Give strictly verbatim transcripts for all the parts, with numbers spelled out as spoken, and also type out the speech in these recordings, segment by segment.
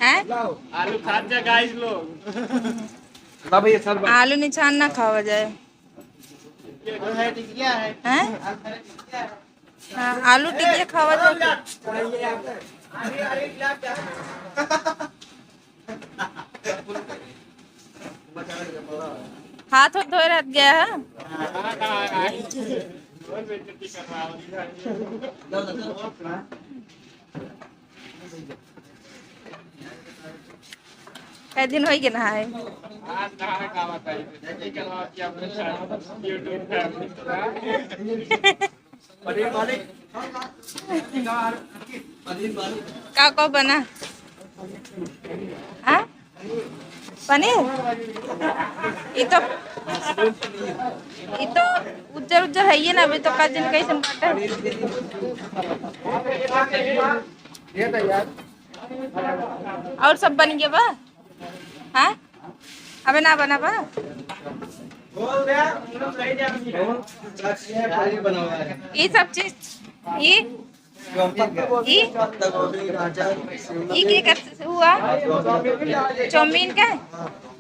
हैं? आलू खात जा गाइस लोग। ला भैया, सर बा- आलू निछान ना खावा जाए। हैं? हाँ, आलू टिकिया खावा जाए। हाथ उथ धोए रहत गया है। कै दिन होई के नहाए? का का बना? हाँ? पनीर? ई तो, ई तो उज्जर उज्जर है ये ना, अभी तो का जन कैसन बाटे। और सब बन गया बा? हाँ? अबे ना बना बा? ई सब चीज, ई, ई, ई के कर हुआ? चाउमीन का?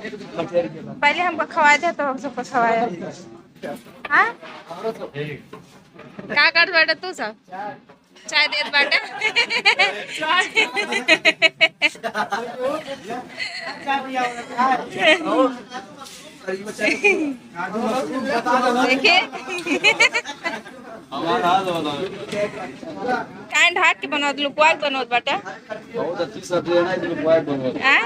पहले हमको खवाए थे तो हम सबको खवाए। हाँ? का कर बैठे तू सब? चाय देत बाटे। देखिए। काहे ढाक के बनवत, लुकवा के बनवत बाटे? बहुत अच्छी सब्जी है ना, इसलिए लुकवा के बनवत। हाँ?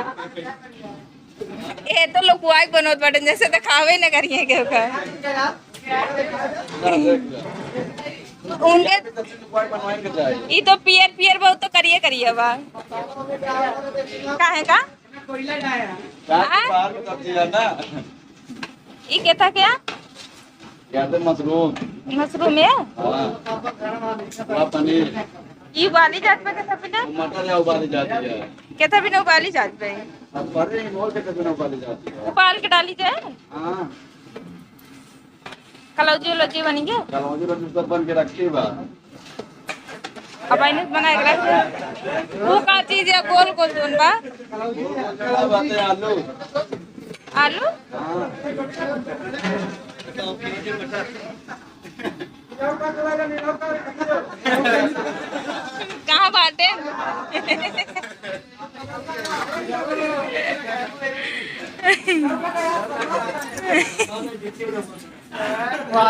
ये तो लुकवा के बनवत बाटे, जैसे देखावे न करिए के ओकर। उनके ई तो पियर पियर बहुत तो करिए करिए बा। काहे का? हाँ? ई के था क्या? या तो मशरूम। मशरूम है? हाँ। या पनीर। ई उबाली जात बा केथा बिना? मटर या उबाली जाती है। केथा बिना उबाली जात बा? अब पनीर मोल केथा बिना उबाली जाती है। उबाल के डाली जाए? हाँ। कलौजी उलौजी बनी के? कलौजी उलौजी सब बन के रखी बा। अब आइने से बना के रख दे। वो का चीज है गोल गोल जोन बा? गोल गोल जोन बा, आलू। आलू? हाँ। कहाँ बाटे?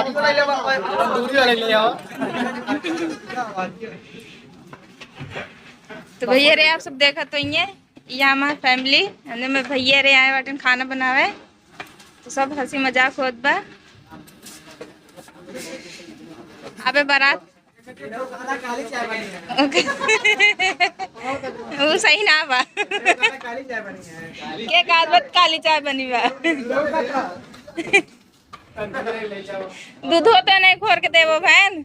तंदूरी वाले ले आओ। तो भैया रे, आप सब देखत होइए, ये हमार family, हमने में भैया रे आए बाटेन खाना बनावे, तो सब हंसी मजाक होत बा। अबे बारात, वो सही ना बा। के काल बत काली चाय बनी बा। दूधो तो नहीं घोर के देबो बहन।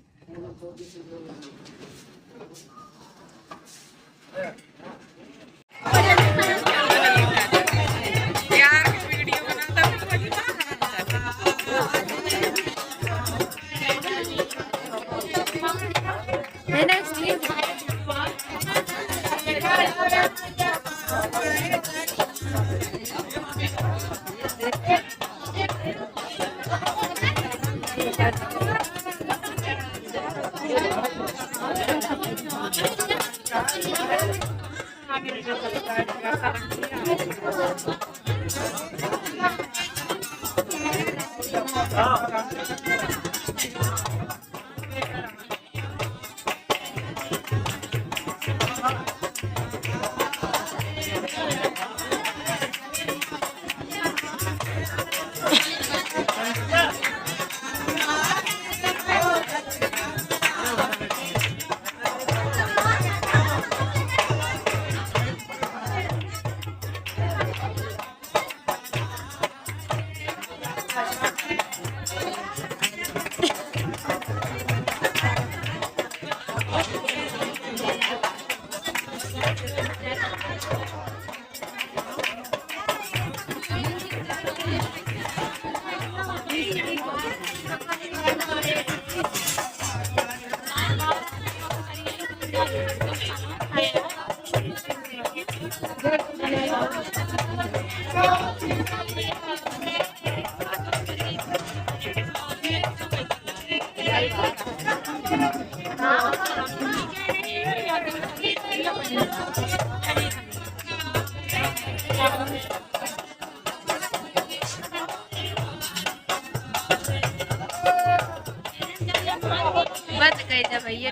बच गई जब भैया।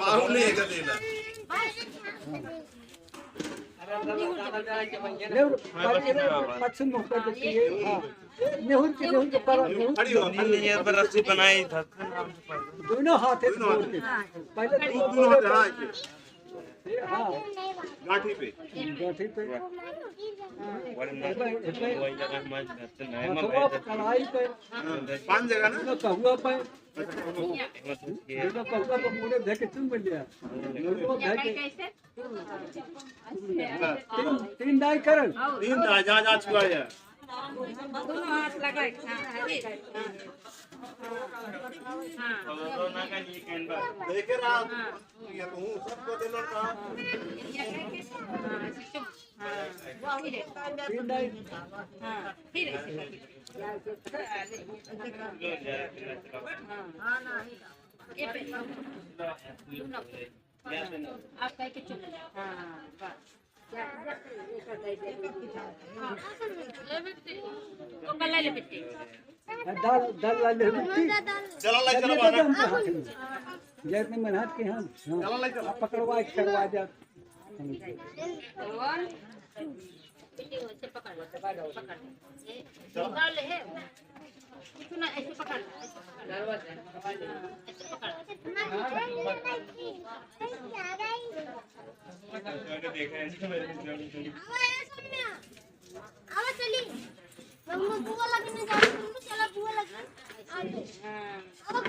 बाहु ले के देला। नेहुर, पश्चिम मुख पर देखिए, हाँ। नेहुर के, नेहुर के पर, नेहुर खड़ी हो, खड़ी हो। ये पर रस्सी बनाई था। दोनों हाथ है दोनों जोड़ के। हाथ। पहले तू दोनों दोनों हाथ, हाँ, ऐसे। हाँ। गांठी पे। गांठी पे। बड़े ना, हेबे, हेबे। वही जगह मत करते, नहीं, हाँ, मैं थोड़ा भाई कढ़ाई पे। हाँ, पाँच जगह ना? दोनों कहुआ पे। अच्छा, कहुआ। दोनों कहुआ पे मुड़े धके चुन बन गया। दोनों धके। तीन, तीन दाई करन। तीन दाई, जा, जा, छुआ जा। दोनों हाथ लगाए। हाँ, ठीक है। हाँ। हाँ। देखे रहा। हाँ। ये तू सबको दे लड़का। हाँ। तीन दाई। हाँ, फिर ऐसे कर। हाँ। ये पे। आप कह के चुप। हाँ, बस। जा, जा, ये कर दे, दे। हाँ। तो कल ले बेटी। दाल, दाल ला ले बेटी। चला ला, चला बाबा। जय अपने मनहट के हम। हाँ। चला ला, चला। आप पकड़वा के करवा जा। कौन? बेटी, ऐसे पकड़, पकड़, पकड़। ये निकाल ले है। कुछ ना, ऐसे पकड़, ऐसे पकड़। ऐसे पकड़। आवा, ए सोनिया। आवा, चली। मम्मा बुआ लगे ना जाओ, तुम चला बुआ लगे। हाँ। आवा।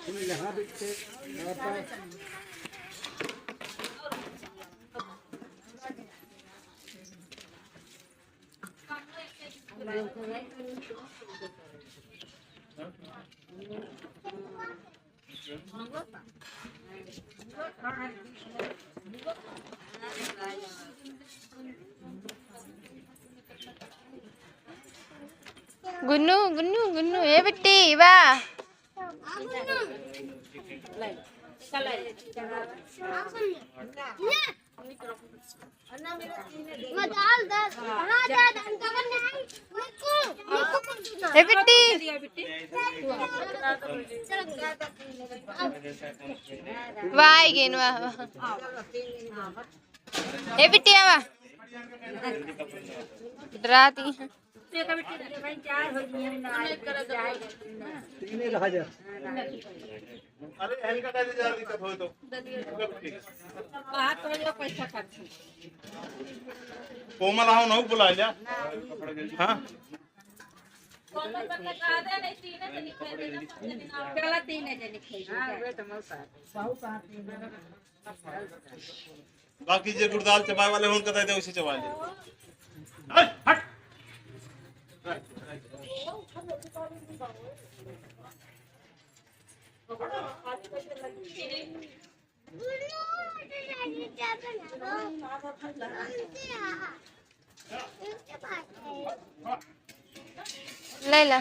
तुम यहाँ बैठे, यहाँ पर। गुन्नू, गुन्नू, गुन्नू, ए बिट्टी, वाह। मजाल दर, हाँ, जा, जा, जा, जा। निक्कू, निक्कू। ए बिट्टी। वाह, आई गेन, वाह, वाह। ए बिट्टी, आवा। डराती हैं। तीन हजार। अरे, हेलिकॉप्टर से ज्यादा दिक्कत हो तो। कोमल आओ ना, बुला लिया। हाँ। चला, तीन है जने खाई। हाँ, वे तो मौसा। बाकी जे गुड़दाल चबाए वाले हों, उनका दे दे, उसे चबा ले। हट, हट। ले ला।